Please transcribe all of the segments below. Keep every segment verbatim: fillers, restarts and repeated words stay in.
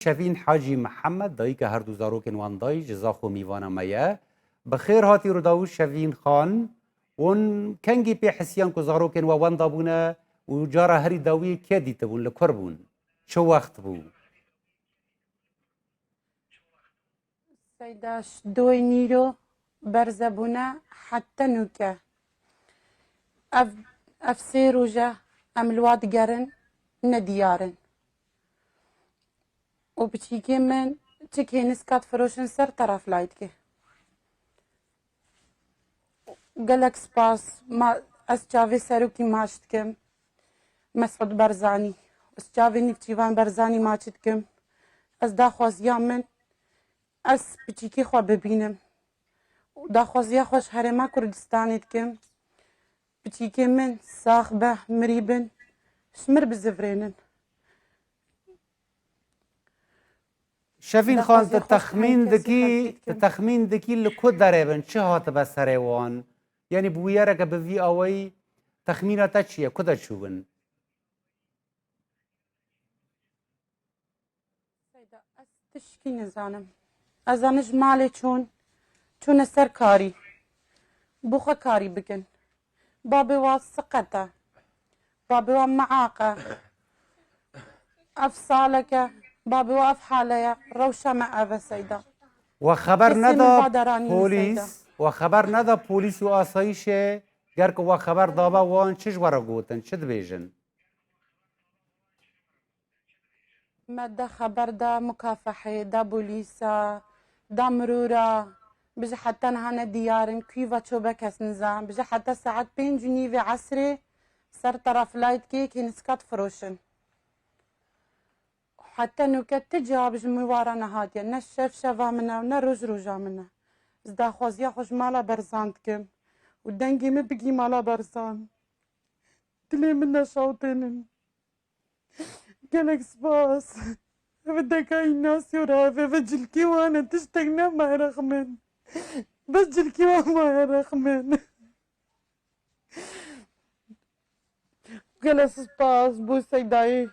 Şevîn Hacî Mihemed, dayika her du zarokên wan dayî, ji Zaxo mîvana me ye. Bi xêr hatî Rûdawî Şevîn Xan. Hûn kengî pê hisiyan ku zarokên we wenda bûne û cara herî dawiyê kê dîtibûn, li kur bûn? Çi wext bû? Seyda, ji doyê nîro berze bûne heta nûke. Ev, ev sê roj e em li wa digerin, nediyar in. Û piçîkê min çi kêniska difiroşin ser teraflaytê. Gelek spas. Ma ez çavê serokî maç dikim, Mesûd Barzanî. Ez çavê Nîvçîvan Barzanî maç dikim. Ez daxwaziya min, ez piçîkê xwe bibînim. Û daxwaziya xwe ji Herêma Kurdistanê dikim. Piçîkê min sax be, mirî bin, ji mir bizivirênin. Şevîn Xan, tu texmîn dikî, tu texmîn dikî li ku derê bin, çi hatibe serê wan? Yanî bi wiyareke bi vî awayî texmîna te çi ye? Ku de çûbin? Seyda, ez tişkî nizanim. Ez zanim ji malê çûn, çûne ser karî. Bo xwe karî bikin. Babê wa siqet e. Babê wa miaq e. Ev salek e. Babê wa ev hale ye. Rewşa me ev e Seyda. We xeber neda polîs, we xeber neda polîs û asayîşê, ger ku we xeber dabe wan çi ji we re gotin, çi dibêjin? Me da xeber da mukafehê, da bolîsa, da mirûra, bi ji heta niha ne diyar in, kuyva çobe kes niza, bi ji heta saet pênc û nîvê esrê ser teraflaytkê kêniska difiroşin. Heta nûke ti cewab ji min wara nehatiye, ne şev şeva min e û ne roj roja min e. Ez daxwaziya xwe ji mala Berzan dikim û dengê min bigî mala Berzan. Dilê min neşewtênin. Gelek spas. Ev deka Îgnasyo re, ev, ev cilkî wan e, tiştek ne merix min. Bes cilkî wan merix min. Gelek spas bo Seydayê.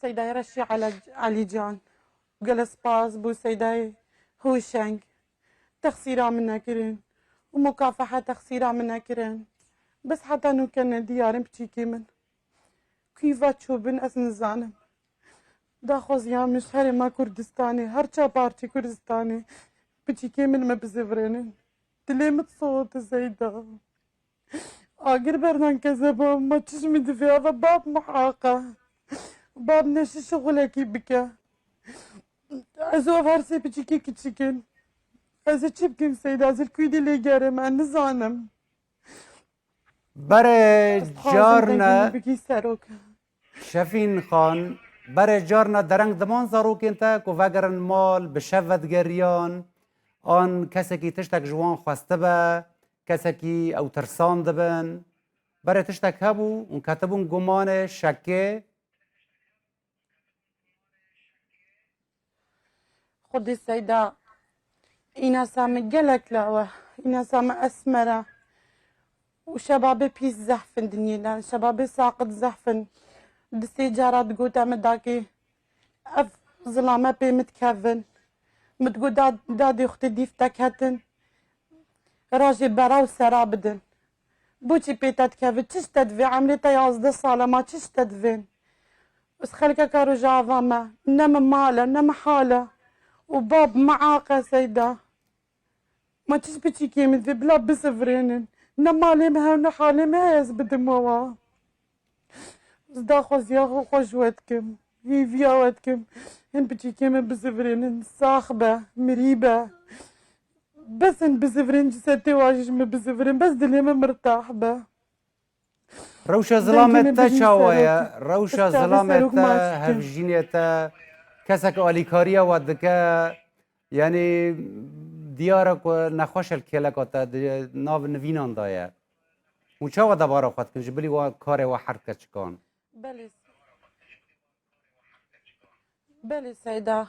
Seydayê Reşî Ele-, Elîcan. Gelek spas bo Seydayê Hûşeng. Texsîra min nekirin. Û mukafeha texsîra min nekirin. Bes heta nûke nediyar in piçîkê min. Kuyva çûbin ez nizanim. Daxwaziya min ji herêma Kurdistanê, her çar parçê Kurdistanê, piçîkê min me bizivirênin. Dilê min sote Seyda. Agir berdan kezeba, ma çi ji min divê, eva bab miaq e. Bab neşe şixulekî bike. Ez û ev her sê piçîkê kiçik in. Ez ê çi bikim Seyda, ez li kuyî dilê gerim, ez nizanim. Berê carna bikî serok. Şefîn Xan, berê carna dereng diman zarokên te ku vegerin mal, bi şev vedigeriyan, an kesekî tiştek ji wan xwestibe, kesekî ew tirsan dibin. Berê tiştek hebû hûn ketibûn gumanê, şekê? Xwedî Seyda, înasa min gelek law e, înasa min esmer e. Û şebabê pîs zehf in dinyê de, şebabê saqit zehf in. Di sê cara digote min dakê, ev zilame pê min dikevin. Min digot, da-, dadê xwe tê dîf te ketin. Rajê bera û sera bidin. Boçî pê te dikeve? Çi ji te divê? Emrê te yazdeh sal e, ma çi ji te divên? Ez xelkeka Rojava me. Ne min mal e, ne min hal e. Û bab miaq e Seyda. Ma çi ji piçîkê min divê? Bila bizivirênin. Ne malê min heye, ne halê min heye ez bidim we wa. Ez daxwaziya xwe, xwe ji we dikim. Hêviya we dikim. Hin piçîkê min bizivirênin. Sax be, mirî be. Bes hin bizivirên, cisetê wa jî ji min bizivirin. Bes dilê min mirtah be. Rewşa zilamê te çawa ye? Rewşa zilamê te, hevjînê te, kesek alîkariya we dike, yanî diyar e ku nexweş e li kêleka te di nav nivînan de ye. Hûn çawa debara xwe dikin ji bilî wa karê we her keçikan? Belê. Belê Seyda,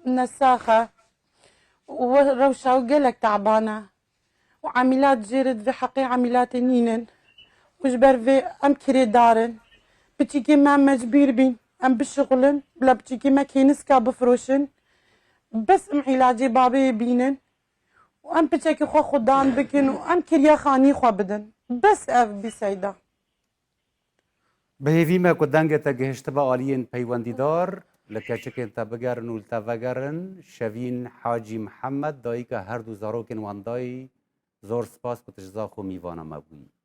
ne sax e. We rewşa wî gelek teban e. Û emîlat jê re divê heqê emîlatê nînin. Û ji ber vê em kirêdar in. Piçîkê me mecbûr bîn. em bişixulin, bila piçekî me kêniska bifiroşin. Bes em îlacê babê bînin û em piçekî xwe xudan bikin û em kiriya xanî xwe bidin. Bes ev bî Seyda. Bi hêvî me ku dengê te gihiştibe aliyên peywendîdar, li keçikên te bigerin û li te vegerin. Şevîn Hacî Mihemed, dayika her du zarokên wendayî, zor spas ku tu ji Zaxo mîvana me bûyî.